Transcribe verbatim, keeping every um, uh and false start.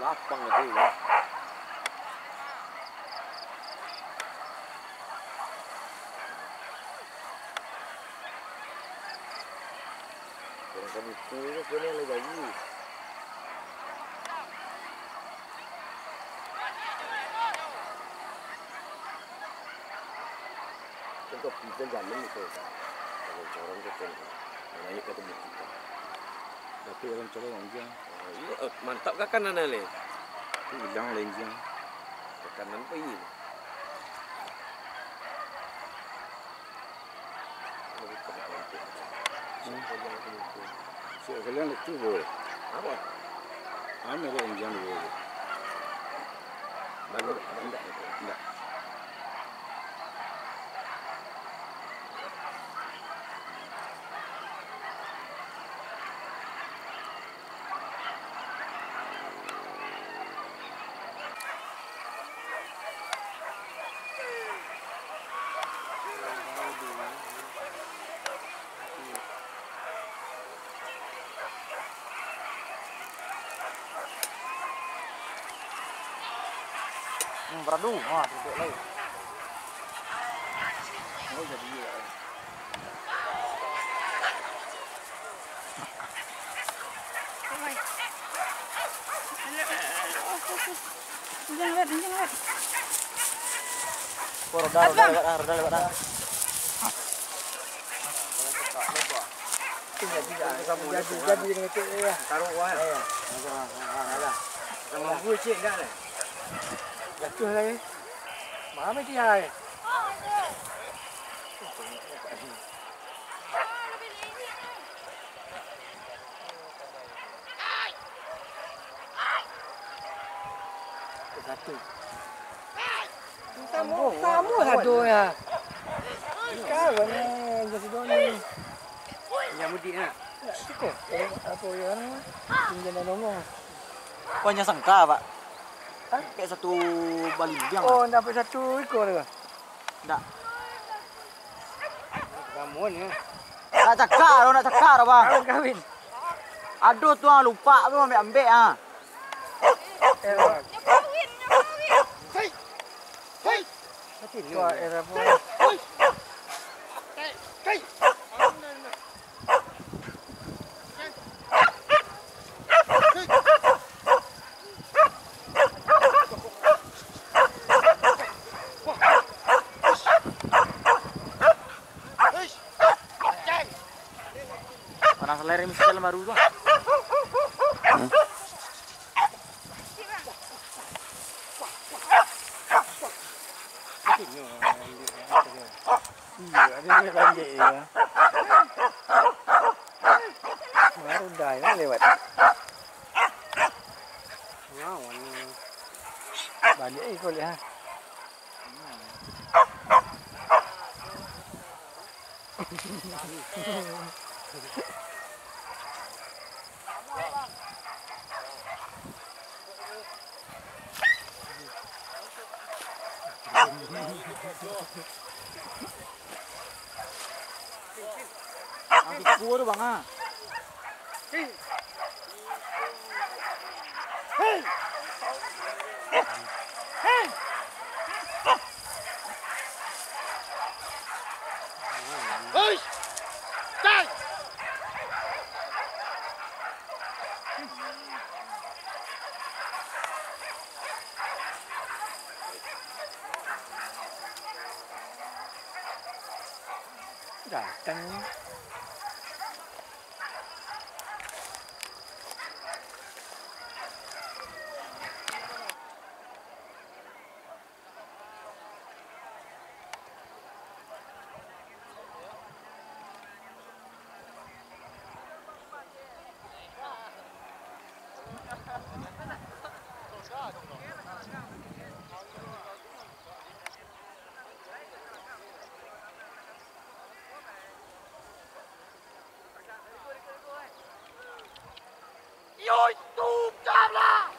Lapang tadi, ya. Kurang kabuku, kena lagi. Kan kopi kan jalan itu. Kalau corong tu kan. Naik ke bukit kan. Tapi orang corong orang bilang. Oh, iya, eh, mantap kan kanan le? Itu bilang le anjing. Ke kanan apa iya? Siap kalian itu, boy. Apa? Ame lah yang jangan dulu. Baru, indak, indak. Hmm, beradu. Ha, duduk lai. Oh, jadi ya. Kencang, Red, kencang, Red. Oh, roda, roda lewat dah, roda lewat dah. Jadi, jadi, jadi, jadi, jadi, jadi. Taruh, wah. Iya. Alah. Sama gua, cik, enggak, lah. Jatuh lagi. Mana dia, eh? Satu. Samo, samo sado ya. Kawan ni, jadi doni. Yang mudik nak. Ya, cukup. Eh, apa ya, anu? Pinjam dan ngomong. Kau hanya sangka, Pak? Hah? Kayak satu balindiang. Oh, dapat satu ekor tu. Ndak. Ramuan, ya. Nak cakak tu, nak cakak tu, Bang. Kawin, kawin. Aduh, tu, ah, lupa tu, ambek-ambek, ah. Eh, Bang. Hei! Hei! Mati ni. Wah, eh, ramuan. Hei! Hei! Panah selera misal baru tu. Iya, ada yang banjir ya. Baru dah ya lewat. Balik eh kau lihat. Aku tu, Bang, ah. Datang. Yo, itu, Carla!